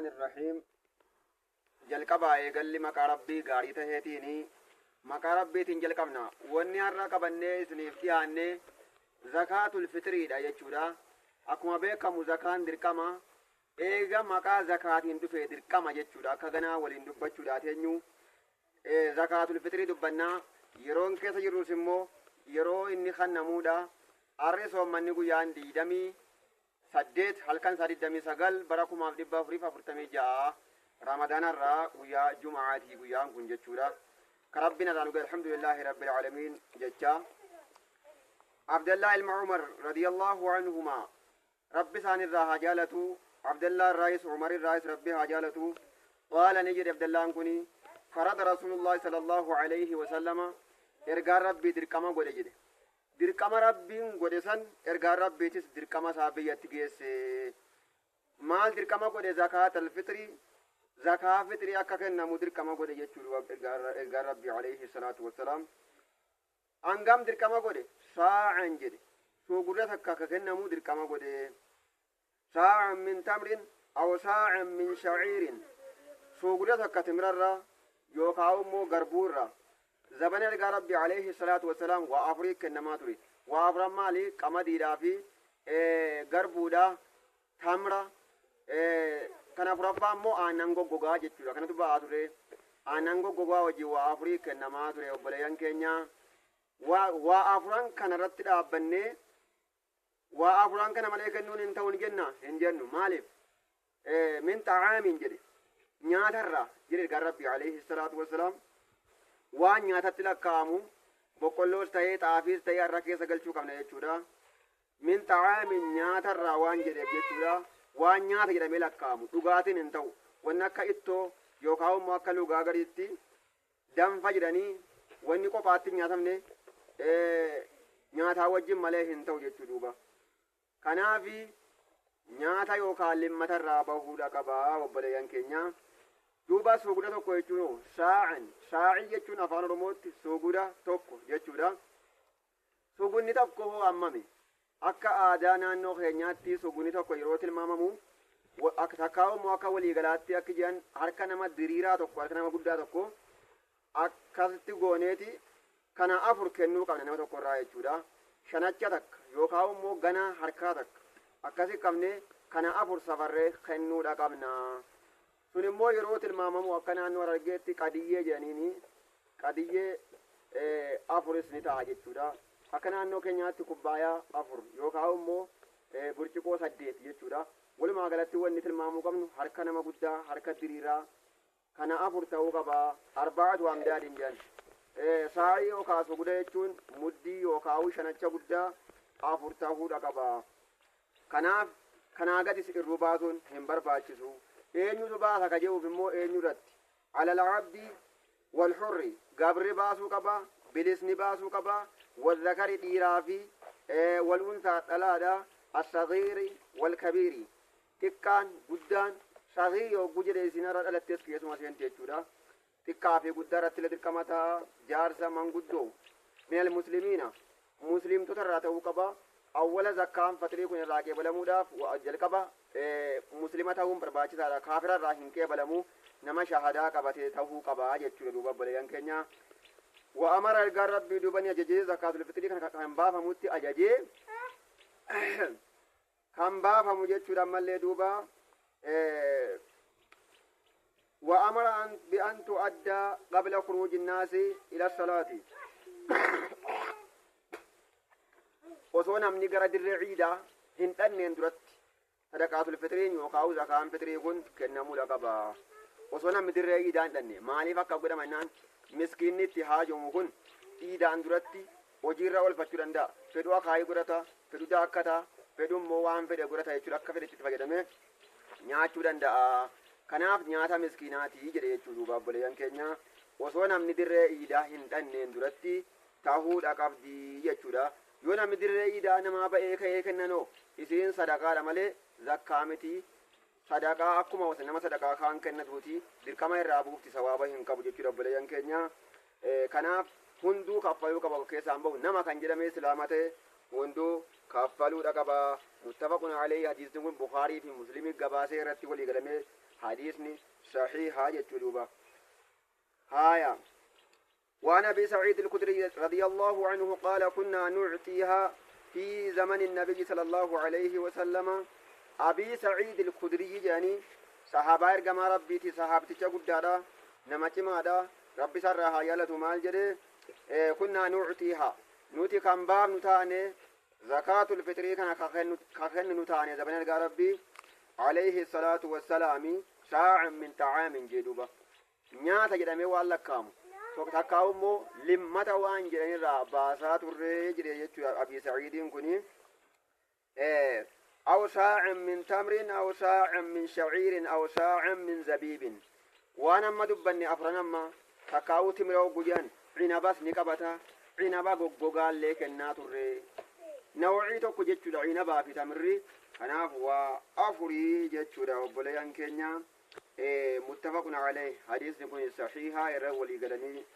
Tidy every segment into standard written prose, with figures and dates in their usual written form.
الرحمن الرحيم. Jalqabaa eegalli maqaa Rabbii gaarii taheetiini. Maqaa Rabbiitiin jalqabna. Wanni har'a qabannee isiniif dhiyaanne zakaatul fixriidha jechuudha. Akkuma beekamu zakaan dirqama. Eega maqaa zakaatiin dhufe dirqama jechuudha. Akka ganaa waliin dubbachuudhaa teenyu zakaatul fixrii dubbannaa. Yeroon keessa jirrus immoo yeroo inni kennamuudha. Har'i soommanni guyyaan 28, halkan isaa 29, bara 1446 Ramadaanarraa guyyaa Juma'aatii guyyaan kun jechuudha. Ka Rabbiin irraa nu gahe, alhamdulillaahi rabbil aalamiin jecha. Abdallaa ilma Umar radiyallahu anhumaa, Rabbi isaan irraa haa jaalatu. Abdallaa irraayis Umar irraayis Rabbi haa jaalatu. Qaala, ni jedhe Abdallaan kuni, farada Rasuulullaahi sallallahu alayhi wasallama, ergaan Rabbii dirqama godhe jedhe. Dirqama Rabbiin godhe san ergaan Rabbiitis dirqama isaa biyyatti geesse. Maal dirqama godhe? Zakaatal fixrii, zakaa fixrii akka kennamu dirqama godhe jechuudha ergaan Rabbii alayhi salaatu wassalaam. Hangam dirqama godhe? Saa'an jedhe. Suugurra takka akka kennamu dirqama godhe. Saa'an min tamrin aw saa'an min shaciirin, suugurra takka timirarraa yookaan immoo garbuurraa. Zabana ergaa Rabbi alayhi salaatu wassalaam waa afurii kennamaa ture. Waa afuran maali? Qamadiidhaa fi garbuudha, tamra, kan afuraffaa immoo aannan goggogaa jechuudha. Kanatu ba'aa ture. Aannan goggogaa wajjin waa afurii kennamaa ture, obboleeyyan keenya. Waa afuran kana irratti dhaabbannee waa afuran kana malee kennuun hin ta'u hin jenna? Hin jennu. Maaliif? Min xa'aamin jedhe, nyaatarraa jedhe ergaan Rabbi alayhi salaatu wassalaam. Waan nyaatatti lakkaa'amu boqqolloos ta'ee xaafiis ta'ee har'a keessa galchuu qabna jechuudha. Min xa'aamin, nyaatarraa waan jedheef jechuudha. Waan nyaata jedhamee lakkaa'amu dhugaatiin hin ta'u. Wanni akka ittoo yookaan immoo akka lugaa gadiitti danfa jedhanii wanni qophaatti hin nyaatamne nyaataa wajjin malee hin ta'u jechuu duuba. Kanaafi nyaata yookaan limmatarraa bahuudha qabaa, obboleeyyan keenya. Duuba suuguda tokko jechuun saa'an, saa'ii jechuun afaan Oromootti suuguda tokko jechuudha. Sugunni tokko hoo hammami? Akka aadaa naannoo keenyaatti sugunni tokko yeroo tilmaamamu, takkaa immoo akka waliigalaatti akka jedhan, harka nama diriiraa tokko, harka nama guddaa tokko akkasitti gooneeti kana afur kennuu qabna nama tokko irraa jechuudha. Shanacha takka yookaan immoo ganaa harkaa takka akkasi qabne kana afur safarree kennuudha qabna. Sun immoo yeroo tilmaamamu akka naannoo Harargeetti qadiyyee jedhaniini, qadiyyee afuris ni ta'a jechuudha. Akka naannoo keenyaatti kubbaayaa afur yookaan immoo burcuqoo saddeet jechuudha. Walumaa galatti wanni tilmaamuu qabnu harka nama guddaa, harka diriiraa kana afur ta'uu qaba. Arbaatu amdaadin jedhan. Saa'ii yookaan suguda jechuun muddii yookaan shanacha guddaa afur ta'uudha qaba. Kanaaf kanaa gadis irruu baasuun hin barbaachisu. Eenyutu baasa ka jedhuuf immoo eenyu irratti? Alal abdi wal hurri, gabri baasuu qaba, bilisni baasuu qaba, wal zakari dhiiraa fi wal unsaa dhalaadha, as-sagiiri wal kabiiri, xiqqaan guddaan. Sagiir yogguu jedhe isin irra dhalattes keessuma seente jechuudha. Xiqqaa fi guddaa irratti illee dirqama ta'a. Jaarsa manguddoo, minal muslimiina, muslimtoota irraa ta'uu qaba. Awwala zakkaan fixrii kun irraa qeebalamuudhaaf jalqaba muslima ta'uun barbaachisaadha. Kaafira irraa hin qeebalamu. Nama shahadaa qabate ta'uu qaba jechuudha duuba, obboleeyyan keenya. Wa amara, ergaan Rabbii duuba ni ajajee, zakaatul fixrii kan kan baafamutti ajajee, kan baafamu jechuudha. Ammallee duuba wa amara bi an tu'adda qabla khuruuji nnaasi ila salaati, osoo namni gara dirree ciidaa hin dhanneen duratti sadaqaatul fixriin yookaan zakaan fixrii kun kennamuudha qaba. Osoo namni dirree ciidaa hin dhanne. Maaliif akka godhama jennaan, miskiinni itti haajomu kun ciidaan duratti hojiirra oolfachuu danda'a. Fedhu akaayii godhata, fedhu daakkata, fedhu immoo waan fedhe godhata jechuudha. Akka fedhetti itti fayyadamee nyaachuu danda'a. Kanaaf nyaata miskiinaatii jedhe jechuu duuba, obboleeyyan keenya. Osoo namni dirree iidaa hin dhanneen duratti tahuudha qabdi jechuudha. Yoo namni dirree iidaa namaa ba'ee ka'ee kennanoo, isiin sadaqaadha malee zakkaa miti. Sadaqaa akkuma nama sadaqaa kaan kennatuuti, dirqama irraa buufti, sawaaba hin qabu jechuudha, obboleeyyan keenya. Kanaaf hunduu kaffaluu qaba keessaan bahu. Nama kan jedhame islaama ta'e hunduu kaffaluudha qaba. Muttafaqun alayhi, hadiisni kun Bukaarii fi Muslimii gabaasee irratti walii galamee. Hadiisni sahiihaa jechuu duuba. Haaya. وعن أبي سعيد الخدري رضي الله عنه قال كنا نعطيها في زمن النبي صلى الله عليه وسلم. أبي سعيد الخدري جاني صحابة إرجما ربيتي صحابتي قدارا نما cimaadha rabbi sarraa haa yaalatu maal jedhe كنا نعطيها nuti kan baafnu taane zakaatul fixrii kana ka kenninu taane zabana ergaa rabbii alayhi salaatu wassalaami saa'an min ta'aamin jee duuba nyaata jedhamee waan lakkaamu takkaa immoo limmata waan jedhanirraa baasaa turree jedhe jechuudha Abi Saciidiin kuni aw saa'an min tamrin aw saa'an min shaciirin aw saa'an min zabiibin waan amma dubbanne afran amma takkaa'uu timira guyyaan cinabas ni qabata cinaba goggogaallee kennaa turre nawcii tokko jechuudha cinabaa fi tamirri kanaaf waa afurii jechuudha obboleeyyan keenya muttafaqun alayh hadiisni kun saxiihaa irra walii galanii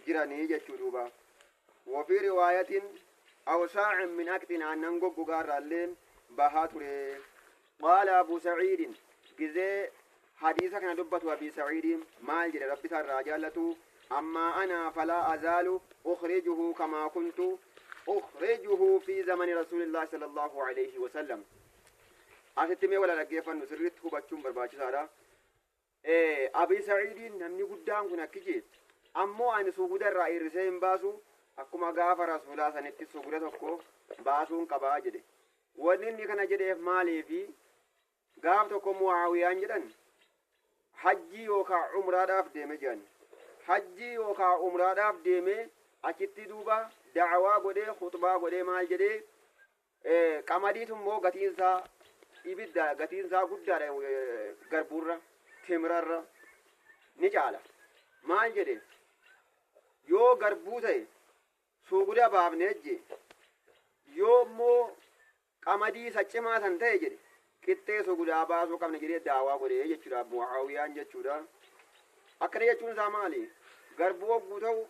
jiranii jechuu duuba وفي رواية أو ساع من أكت aannan goggogaarraallee bahaa ture. قال أبو سعيد gizee hadiisa kana dubbatu أبي سعيد maal jedhe rabbi isaarraa jaallatu أما أنا فلا أزال أخرجه كما كنت أخرجه في زمن رسول الله صلى الله عليه وسلم. Asitti mee wala dhaggeeffannu sirriitti hubachuun barbaachisaadha. Abi Saciidiin namni guddaan kun akki jee ammoo ani suguda irraa hir'isee hin baasu akkuma gaafa rasuulaa sanitti suguda tokko baasuun qabaa jedhe. Wanni inni kana jedheef maaliifi gaaf tokko Muaawiyaan jedhan hajjii yookaan umraadhaaf deeme jedhan. Hajjii yookaan umraadhaaf deeme achitti duuba da'awaa godhee khutbaa godhee maal jedhee qamadiitu immoo gatiinsaa ibidda gatiinsaa guddaadha garbuurra timirarra ni caala. Maal jedhe yoo garbuu ta'e suuguda baafnee je yoo immoo qamadii isa cimaa san ta'e jedhe qixxee suugudaa baasuu qabna jedhee daawaa godhee jechuudha Muaawiyaan jechuudha. Akkana jechuun isaa maali? Garbuu hogguu ta'u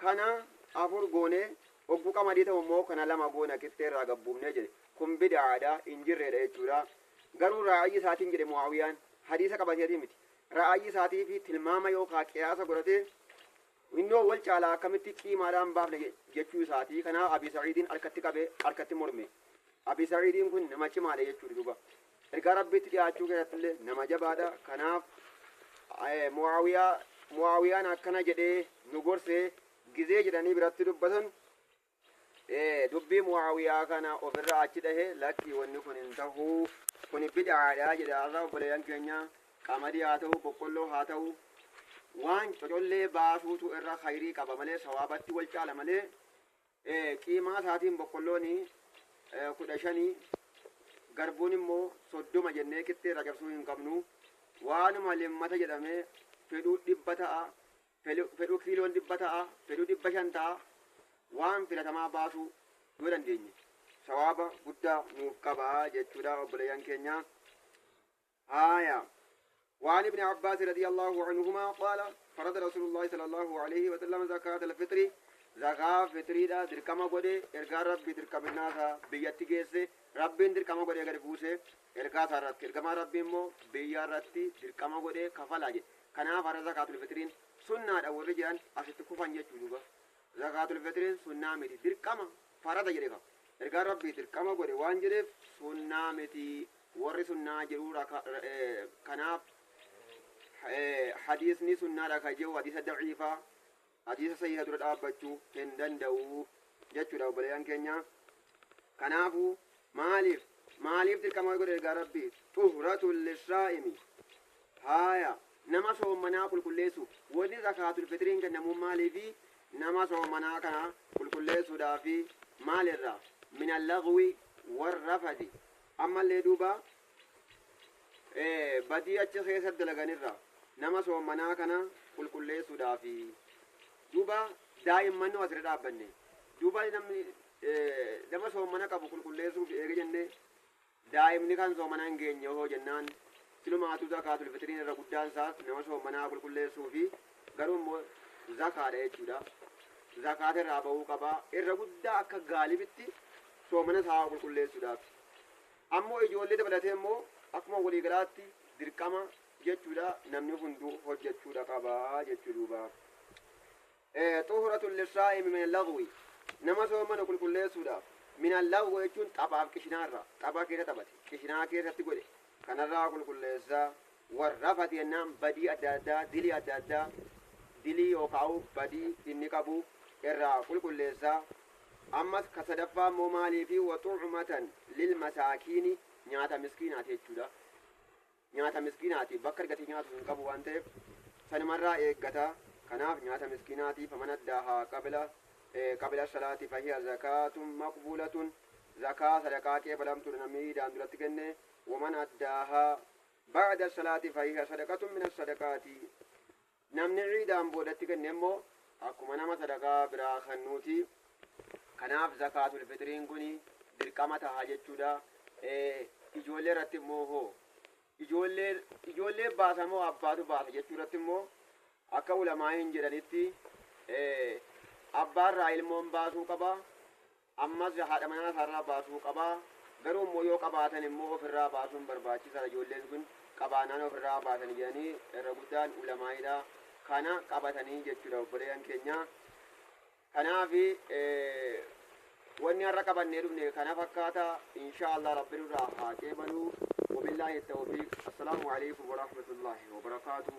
kana afur goonee hogguu qamadii ta'u immoo kana lama goona qixxee irraa gabbuufnee jedhe. Kun bid'aadha hin jirreedha jechuudha. Garuu raa'ayyi isaatiin jedhe Muaawiyaan hadiisa qabateetii miti. Raa'ayyi isaatii fi tilmaama yookaan qiyaasa godhatee innoo wal caalaa akkamitti qiimaadhaan baafne jechuu isaatii. Kanaaf Abi Saciidiin harkatti qabee harkatti morme. Abi Saciidiin kun nama cimaadha jechuudha duuba. Ergaa rabbiitti dhiyaachuu keessattillee nama jabaadha. Kanaaf Muaawiyaan akkana jedhee nu gorsee gizee jedhanii biratti dubbatan dubbii Muaawiyaa kana ofirraa achi dhahee lakki wanni kun hin tahuu kun bid'aadha jedha. Har'a obboleeyyan keenya qamadii haa ta'u boqqolloo haa ta'u waan cocollee baasuutu irra khayrii qaba malee sawaabatti wal caala malee qiimaa isaatiin boqqolloon 15 garbuun immoo 30 jennee qixxee irra cabsuu hin qabnu. Waanuma limmata jedhamee fedhuu 100 ta'a fedhuu kiiloon 100 ta'a fedhuu 500 ta'a waan filatamaa baasuu yoo dandeenye sawaaba guddaa nuuf qabaa jechuudha obboleeyyan keenya. Haaya. وعن ابن عباس رضي الله عنهما قال فرض رسول الله صلى الله عليه وسلم زكاة الفطر زكاة فطري دا دركما غودي ارغا ربي دركمنا بياتي گيسه ربين دركما غودي غد بوسه ارغا سارت ارغما ربي مو بيارتي دركما غودي كفلا جي كنا فرض زكاة الفطرين سنة دا وري جان اسيت كفان جچو دوبا زكاة الفطرين سنة متي دركما فرض جريكا ارغا ربي دركما غودي وان جريف سنة متي وري سنة جرو كناف حديثني سنة لك جو حديث ضعيفة حديث صحيح درد أبتشو هندن دو جتشو دو بليان كينيا كنافو مالف مالف تلك ما يقول ربي طهرة للصائم هايا نما صومنا كل كليسو ودي زكاة الفطرين كنمو مالفي نما صومنا كنا كل كليسو دافي مال الرا من اللغو والرفث أما اللي دوبا badii achi keessatti dalaganirra nama soomanaa kana qulqulleessuudhaafi duuba daa'imman nu asirra dhaabbanne duuba namni nama soomana qabu qulqulleessuuf eega jenne daa'imni kan soomanaa hin geenye hoo jennaan silumaatu zakaatul fitiriin irra guddaan isaas nama soomanaa qulqulleessuufi garuu immoo zakaadha jechuudha. Zakaata irraa bahuu qabaa irra guddaa akka gaalibitti soomana isaa qulqulleessuudhaaf ammoo ijoollee dabalatee immoo akkuma waliigalaatti Dirqama jechuudha, namni hunduu hojjechuudha qabaa jechuu duuba. Xuhuratul lissaa'imi min lagwi, nama soomanu qulqulleessuudhaaf. Min lagwi jechuun taphaaf qishinaarra, tapha keessa taphate, qishinaa keessatti godhe, kanarraa qulqulleessaa. Warrafati jennaan badii adda addaa, dilii adda addaa, dilii yookaan badii inni qabu irraa qulqulleessaa. Ammas ka sadaffaa immoo maaliifi? Waxucmatan lil masaakiini, nyaata miskiinaati jechuudha. Nyaata miskiinaati, bakka argatee nyaatu hin qabu waan ta'eef sanumarraa eeggata. Kanaaf nyaata miskiinaati. Faman addaahaa qabla salaati fahiya zakaatun maqbuulatun, zakaa sadaqaa qeebalamtuudha namni iidaan duratti kenne. Waman addaahaa ba'da salaati fahiya sadaqatun min sadaqaati, namni iidaan boodatti kenne immoo akkuma nama sadaqaa biraa kennuuti. Kanaaf zakaatul fixiriin kun dirqama taha jechuudha. Ijoollee irratti immoo hoo, ijoollee baasa moo abbaatu baasa jechuu irratti immoo, akka ulamaa'iin jedhanitti abbaarraa ilmoon baasuu qaba, ammas haadha manaa isaarraa baasuu qaba. Garuu immoo yoo qabaatan immoo ofirraa baasuun barbaachisaadha. Ijoolleen kun qabaanaan ofirraa baasan jedhanii irra guddaan ulamaa'iidha kana qabatanii jechuudha, obboleeyyan keenya. Kanaaf wanni har'a qabannee dhufne kana fakkaata. Insha Allah rabbi nurraa haa qeebaluu. Wabillaahi tawfiiq. Assalaamu alaikum warahmatullaahi wabarakaatuh.